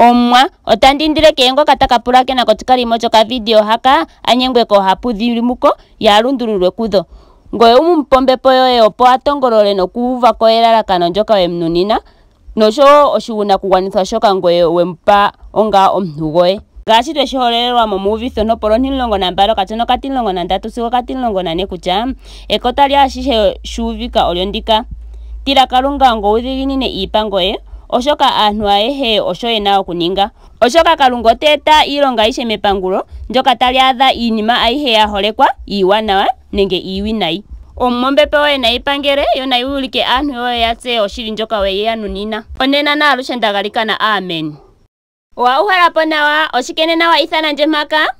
Omuwa, otandi indile kehe ngoka ta ka pulakena koshikalimo shokavidio haka a nyengwe koohapu dhi li muko, ye a lundululwe kudho. Ngoye wu mu pe ombepo yoye opo a tongolole nokuuva ko elalakano ndyoka we mu nunina nosho wo oshigunakugwanithwa shoka ngoye we mu pa onga omuntu goye. Ngaashi twe shi hololelwa mOmuuvithi ontopolwa ontimulongo nambali okatsono okatimulongo nandatu sigo okatimulongo nane kutya ekota lyaashihe shu uvika olyo ndika, Tila Kalunga ngoye u dhiginine iipango ye, oshoka aantu ayehe osho ye na okuninga. Oshoka Kalunga ote eta iilonga ayihe mepangulo, ndyoka tali adha iinima ayihe ya holekwa, iiwanawa nenge iiwinayi. Omuwa Ombepo yoye nayi pangele, yo nayi wilike aantu yoye ya tseye oshili ndjoka we yi ya nunina. Onena naaluhe nda galikana. Amen. Owa uhala po nawa, oshike nena wa ithana ndje mpaka?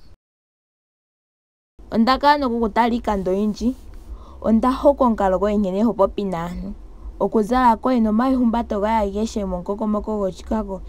Onda kala noku ku tala iikando oyindji. Onda hokwa omukalo goye nkene ho popi naantu, okuzala koye nomaihumbato goye agehe momukokomoko goChicago.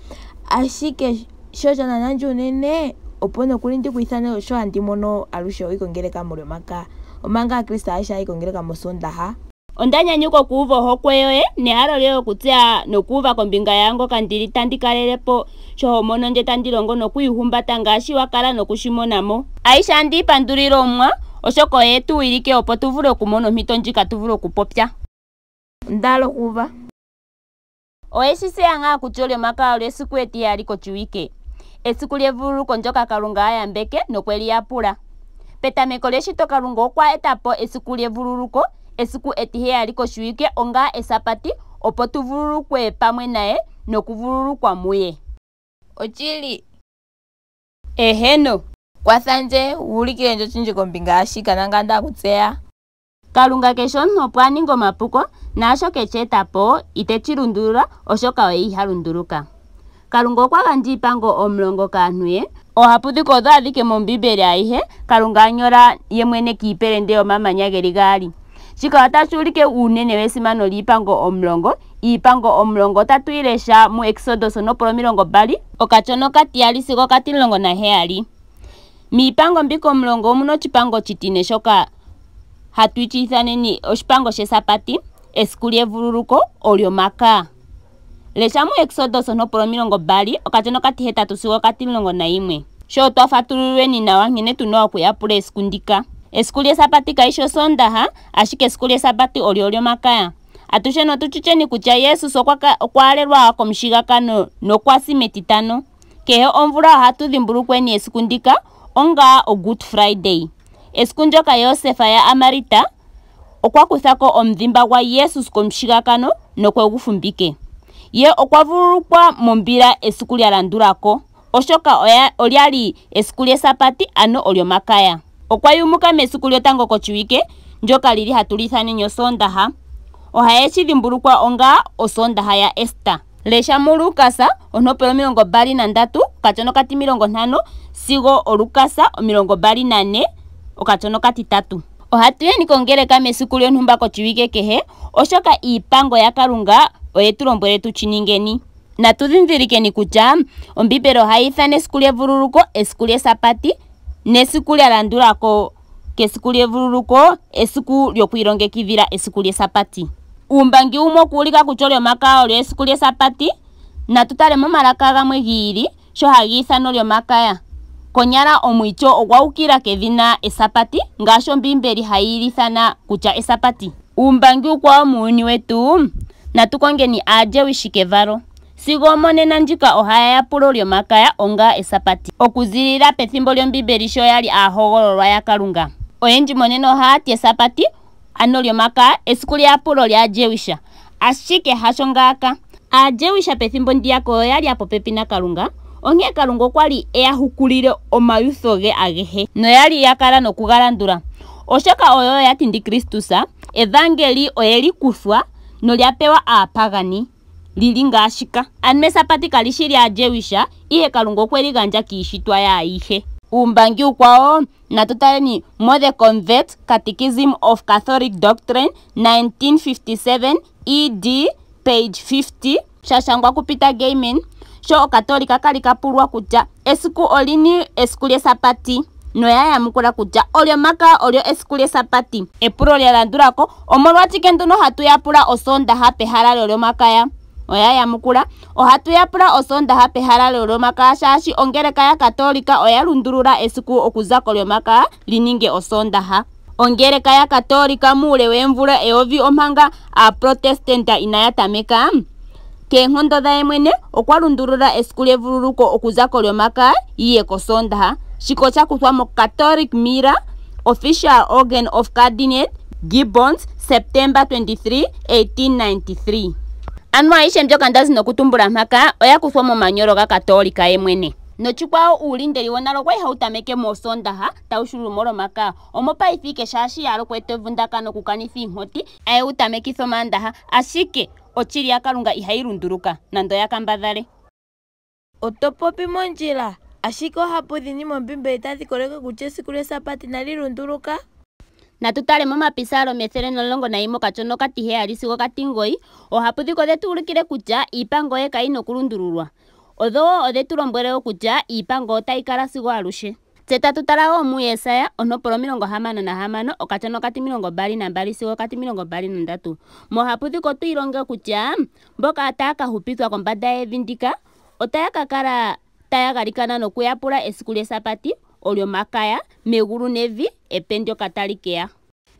Ashike sho sha nana ndje unene, opo nokuli ndi ku ithane osho handi mono aluhe ho yi kongeleka mOlyomakaya, omanga Aakriste ayehe haya yi kongeleka mOsoondaha. Onda nyanyukwa okuuva ohokwe yoye nehalo lyoye okutseya nokuuva kombinga yaangoka ndi li tandi kalele po sho ho mono ndje tandi longo nokwiihumbata ngaashi wa kala noku shi mona mo. Ayihe andi yi pandulile Omuwa, oshoka oye e tu wilike opo tu vule okumona ompito ndjika tu vule okupopya. Onda hala okuuva. Owe shi tseya ngaa kutya Olyomakaya olyo esiku etiheyali koshiwike, esiku lyevululuko ndyoka Kalunga a yambeke nokwe li yapula? Petameko lyeshito Kalunga okwa eta po esiku lyevululuko, esiku etiheyali koshiwike onga Esabati opo tu vululukwe pamwe naye nokuvululukwa muye. Oshili. Eheno. Kwatha ndje, wu ulikile ndje oshindji kombinga yaashika nangame onda hala okutseya. Kalunga ke shi omuntu opo a ninge omapuko, naashoka e shi eta po, ite shi lundulula, oshoka oye iha lunduluka. Kalunga okwa gandja iipango omulongo kaantu ye. Oohapu dhika odho adhike mOmbiimbeli ayihe, Kalunga a nyola ye mwene kiipelende yomamanya ge li gaali. Shika otashi ulike uunene wesimano lyiipango omulongo. Iipango omulongo otatu yi lesha muEksodus ontopolwa 20, okatyono okatiyali sigo okatimulongo naheyali. Miipango mbika omulongo omuna oshipango oshitine shoka hatu shi ithaneni oshipango shEsabati, esiku lyevululuko, Olyomakaya. Lesha muEksodus ontopolwa 20 okatyono okatihetatu sigo okatimulongo nayimwe. Sho twa fatululilweni nawa nkene tu na okuyapula esiku ndika. Esiku lyEsabati kayi shi Osoondaha, ashike esiku lyEsabati olyo Olyomakaya. Atusheni otu shi tsheni kutya Jesus okwa okwa alelwa komushigakano nokwa si mEtitano. Kehe omvula ohatu dhimbulukweni esiku ndika onga oGood Friday. Esiku ndyoka Josef yaAmarita okwa kutha ko omudhimba gwaJesus komushigakano nokwe gu fumbike. Ye okwa vululukwa mombila esiku lya landula ko, oshoka oya, olya li esiku lyEsabati, ano Olyomakaya. Okwa yumuka mesiku lyotango koshiwike, ndyoka li li hatu li ithaneni Osoondaha. Ohaye shi dhimbulukwa onga Osoondaha yaEster. Lesha muLukas ontopolo 23 okatsono okatimilongo ntano sigo oLukas 24 okatsono okatitatu. Ohatu yeni kongeleka mesiku lyontumba koshiwike kehe, oshoka iipango yaKalunga oye tu lombwele tu shi ningeni. Natu ndhindhilikeni kutya Ombiimbeli ohayi ithana esiku lyevululuko esiku lyEsabati, nesiku lya landula ko kesiku lyevululuko esiku lyokwiilongekidhila esiku lyEsabati. Uumbangi wumwe okuulika kutya Olyomakaya olyo esiku lyEsabati, natu tale momalaka gamwe gi ili sho hagi ithana Olyomakaya. Konyala omwiityo ogwa ukila kedhina Esabati ngaashi Ombiimbeli hayi li ithana kutya Esabati. Uumbangi uukwawo muuyuni wetu, natu kongeni Aajewishi kevalo. Sigo omonena ndjika ohaya yapula Olyomakaya onga Esabati. Okuzilila pethimbo lyOmbiimbeli sho ya li aahogololwa yaKalunga. Oyendji monena ohaya ti Esabati, ano Olyomakaya, esiku lyeyapulo lyAajewisha. Ashike hasho ngaaka. Aajewisha pethimbo ndiyaka oya li ya popepi naKalunga, onkee Kalunga okwa li e ya hukulile omayutho ge agehe. Noya li ya kala noku ga landula. Oshoka oyo ya tindi Kristus, evaangeli oye li kuthwa nolya pewa aapagani. li li ngaashika. Ano Esabati kali shi lyAajewisha, ihe Kalunga okwe li gandja kiishitwa ye ayihe. Uumbangi uukwawo, natu taleni moThe Convert Catechism of Catholic Doctrine, 1957, ed. Page 50, sha shangwa kuPeter Gaiman, sho Okatoolika ka li ka pulwa kutya esiku olini esiku lyEsabati, noya yamukula kutya Olyomakaya olyo esiku lyEsabati. Epulo lya landula ko, Omolwashike nduno hatu yapula Osoondaha pehala lyOlyomakaya? Oya yamukula, Ohatu yapula Osoondaha pehala lyOlyomakaya shaashi ongeleka yaKatoolika oya lundulula esiku okuza kOlyomakaya li ninge Osoondaha. Ongeleka yaKatoolika muule woomvula eyovi omanga Aaprotestanta inaya tameka, keenkondo dhaye mwene okwa lundulula esiku lyevululuko okuza kOlyomakaya yi ye kOsoondaha. Shika osha kuthwa moCatholic Mirror, Official Organ of Cardinate Gibbons, September 23, 1893. Anuwa ayihe mbyoka nda zi nokutumbula mpaka oya kuthwa momanyolo gaKatoolika ye mwene. Nochikwawo uulindeli wonale okwali hawu tameke mOsoondaha tawu shulu mOlyomakaya. Omopaife ike shaashi ya hala okweeta evundakano okukanitha iinkoti aye wu tamekitha Omaandaha. Ashike oshili yaKalunga ihayi lunduluka nando oya kambadhale. Oto popi mondjila, ashike oohapu dhini mOmbiimbeli tadhi koleke kutya esiku lyEsabati inali lunduluka? Natu tale mOmapisalomi 111 okatyono okatiheyali sigo okatingoyi. Oohapu dhika odhe tu ulukile kutya iipango ye kayi na okulundululwa. Odho wo odhe tu lombwele wo kutya iipango otayi kala sigo alushe. Tse tatu tala wo muJesaja ontopolwa 66 okatyono okatimilongo mbali nambali sigo okatimilongo mbali nondatu. Moohapu dhika otwi ilongo kutya mboka taya ka hupithwa kombanda yevi ndika otaya ka kala taya galikana nokuyapula esiku lyEsabati, Olyomakaya, megulu nevi epe ndyoka tali ke ya.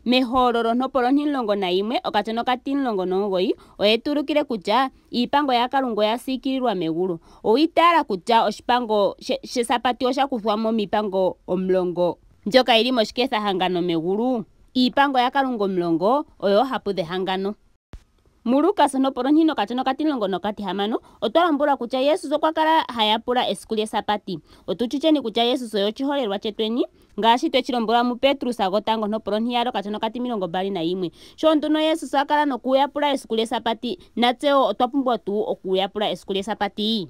Mehololo ontopolwa 11 okatyono okatimulongo nomugoyi oye tu ulukile kutya iipango yaKalunga oya siikililwa megulu. Owi itaala kutya oshipango shEsabati osha kuthwa mo miipango omulongo mbyoka yi li moshikethahangano megulu? Iipango yaKalunga omulongo oyo oohapu dhehangano. MuLukas ontopolwa ontine okatyono okatimulongo nokatihamano otwa lombwelwa kutya Jesus okwa kala ha yapula esiku lyEsabati. Otu tshitsheni kutya Jesus oye oshiholelwa chetweni ngaashi twe tshi lombwelwa muPetrus gotango ontopolwa ontiyali okatyono okatimilongo mbali nayimwe. Sho nduno Jesus a kala nokuyapula esiku lyEsabati, natse wo otwa pumbwa tuu okuyapula esiku lyEsabati?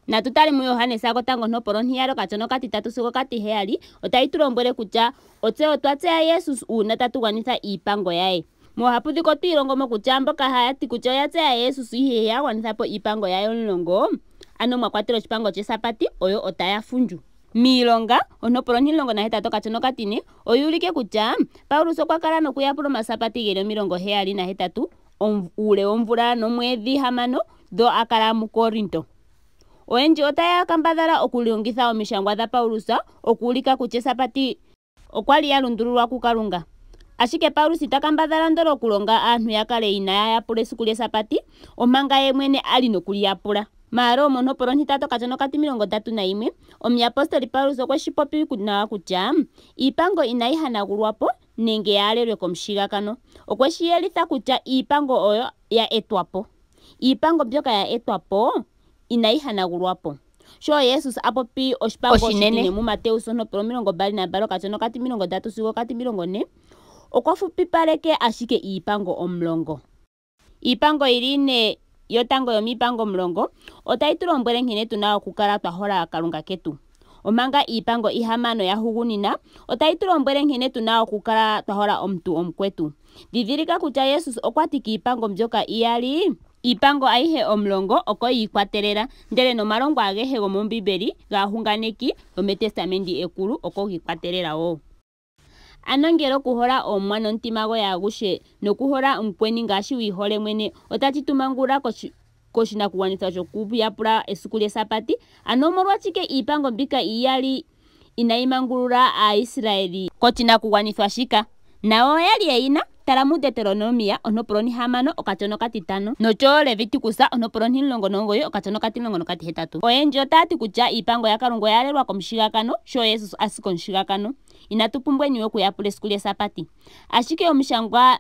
Natu tale muJohannes gotango ontopolwa ontiyali okatyono okatitatu sigo okatiheyali otayi tu lombwele kutya otse otwa tseya Jesus uuna tatu gwanitha iipango yaye. Moohapu dhika otwi ilongo mo kutya mboka haya ti kutya oya tseya Jesus ihe ihaya gwanitha po iipango yaye omulongo, ano mwa kwatelwa oshipango shEsabati, oyo otaya fundju. Miilonga, ontopolwa ontimulongo nahetatu okatyono okatine oyu ulike kutya Paulus okwa kala nokuyapula omasabati ge li 78 uule womvula nomweedhi hamano dho a kala muKorinto. Oyendji otaya kambadhala okulongitha omishangwa dhaPaulus okuulika kutya Esabati okwa li ya lundululwa kuKalunga. Ashike Paulus ita kambadhala ndolo okulonga aantu ya kale inaaya yapula esiku lyEsabati omanga ye mwene a li noku li yapula. Maaroma ontopolwa ontitatu okatyono okatimilongo ndatu nayimwe omuyapostoli Paulus okwe shi popi nawa kutya iipango inayi hanagulwa po nenge ya alelwe komushigakano. Okwe shi yelitha kutya iipango oyo ya etwa po. Iipango mbyoka ya etwa po inayi hanagulwa po. Sho Jesus a popi oshipango Oshinene. oshitine muMateus ontopolwa 22 okatyono okatimilongo ndatu sigo okatimilongo ne okwa fupipaleke ashike iipango omulongo. Iipango yili ine yotango yomiipango omulongo otayi tu lombwele nkene tu na okukala twa hola Kalunga ketu. Omanga iipango ihamano ya hugunina otayi tu lombwele nkene tu na okukala twa hola omuntu omukwetu. Dhidhilika kutya Jesus okwa ti kiipango mbyoka iyali iipango ayihe omulongo oko yi ikwatelela, ndele nomalongo agehe gomOmbiimbeli gaahunganeki yomEtestamendi ekulu oko gi ikwatelela wo. Ano ngele okuhola Omuwa nomutima goye agushe nokuhola omukweni ngaashi wi ihole mwene otashi tu mangulula koshinakugwanithwa shokuyapula esiku lyEsabati, ano omolwashike iipango mbika iyali inayi mangulula Aaisraeli koshinakugwanithwa shika? Nayo oya li ye yi na. Tala muDeuteronomia ontopolwa ontihamano okatyono okatitano nocho Levitikus ontopolwa ontimulongo nomugoyi okatyono okatimulongo nokatihetatu. Oyendji otaya ti kutya iipango yaKalunga oya alelwa komushigakano sho Jesus a si komushigakano. Inatu pumbweni we okuyapula esiku lyEsabati. Ashike omishangwa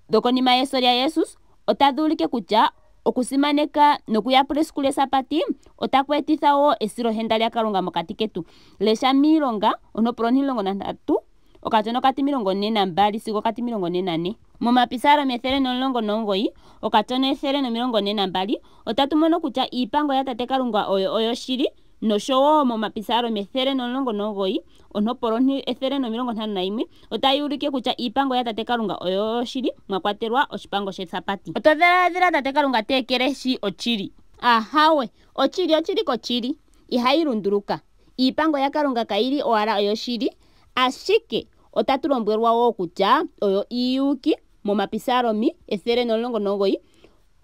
dhokonima yeso lyaJesus otadhi ulike kutya okusimaneka nokuyapula esiku lyEsabati otaku etitha wo esilohenda lyaKalunga mokati ketu. Lesha miilonga ontopolwa ontimulongo nandatu okatyono okatimilongo ne nambali sigo okatimilongo ne nane. Momapisalomi 119 okatyono 142 otatu mono kutya iipango yaTate Kalunga oyo oyoshili nosho wo momapisalomi 119 ontopolwa 151 otayi ulike kutya iipango yaTate Kalunga oyo oyoshili mwa kwatelwa oshipango shEsabati. Oto dhiladhila Tate Kalunga te ekelehi oshili? Ahawe, oshili oshili koshili, ihayi lunduluka. Iipango yaKalunga kayi li owala oyoshili, ashike otatu lombwelwa wo kutya oyo iiyuuki momapisalomi 119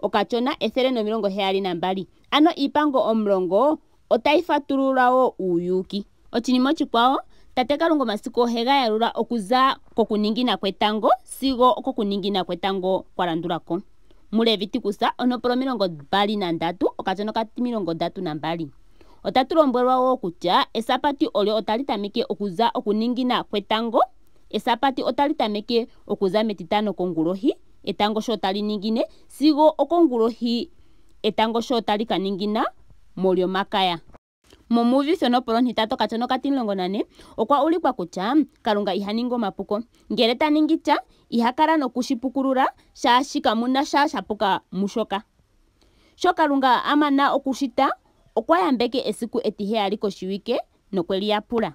okashona 172. Ano iipango omulongo otayi fatulula wo uuyuuki. Oshinima oshikwawo, Tate Kalunga omasiku ohe ga yalula okuza kokuningina kwetango sigo okokuningina kwetango kwa landula ko. MuLevitikus ontopolwa 23 okashona 32. Otatu lombwelwa wo kutya esapati olyo otali tameke okuza okuningina kwetango. Esapati otali tameke okuza metitano kongulohi etango sho tali ningine sigo okongulohi etango sho tali ka ningina molyomakaya. Momuuvithi ontopolwa 3 okashona 14 okwa ulikwa kutya Kalunga iha ningi omapuko. Ngele ta ningi tya iha kala nokushipukulula shaashi kamuna sha shapuka mushoka. Sho Kalunga a mana okushita okwa yambeke esiku etiheyali koshiwike nokweli yapula.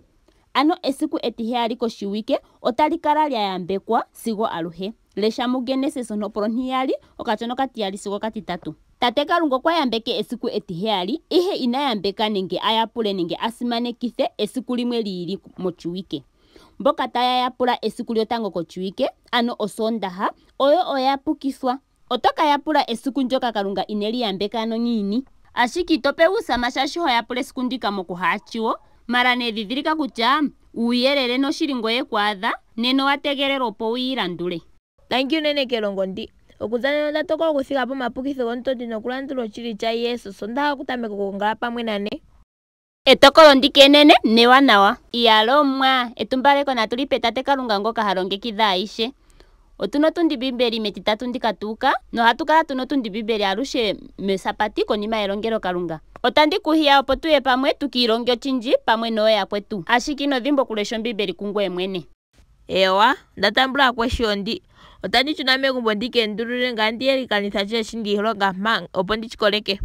Ano esiku etiheyali koshiwike otali kala lya yambekwa sigo aluhe. Lesha muGenesis ontopolwa 2 okashona 2 sigo 3. Tate Kalunga okwa yambeke esiku etiheyali, ihe ina yambeka nenge a yapule nenge a simanekithe esiku limwe li ili moshiwike. Mboka taya yapula esiku lyotango koshiwike, ano Osoondaha, oyo oya pukithwa. Oto ka yapula esiku ndyoka Kalunga ineli yambeka ano ngiini? Ashike ito pewa uusama shaashi ho yapula esiku ndika mokuhaatshiwo. Mara nee dhidhilika kutya uuyelele noshili ngoye ku adha, nena owa tegelelwa opo wu yi landule. Tangi unene kelongo ndi. Okuza nena onda tokola okuthiga po omapukitho gomutondi nokulandula oshili shaJesus. Onda hala okutameka okugongala pamwe nane. Etokolo ndika enene newanawa. Iyalomwa etumbaleko natu li pe Tate Kalunga ngoka ha longekidha ayihe. Otuna otundimbiimbeli metitatu ndika tuuka nohatu kala tuna otundimbiimbeli alushe mesapati konima yelongelokalunga. Otandi ku hiya opo tuye pamwe tukiilonge oshindji pamwe nooyakwetu. Ashike ino dhimbwa okulesha Ombiimbeli kungoye mwene. Ewa, onda tambula ko eshiyo ndi. Otandi shuna megumbo ndi ke endulule ngame ndi yelekanitha shoshi ndi ilonga mpaka opo ndi shi koleke.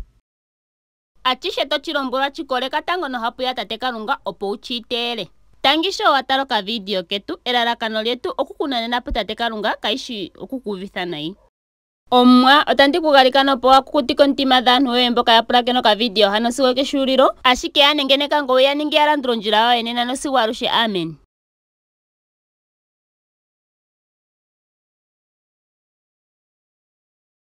Ashihe to shi lombwelwa shi koleka tango nohapu ya Tate Kalunga opo wu shi iteele. Tangi sho wa tala okavidio ketu, elalakano lyetu oku ku nanena puTate Kalunga kayishi oku ku uvitha nayi. Omuwa, otandi ku galikana opo wa kukutike omitima dhaantu yoye mboka ya pulakena okavidio hano sigo okeshuulilo, ashike ya nengeneka ngoye ya ningi ya landula ondjila yoye nena nosigo alushe. Amen.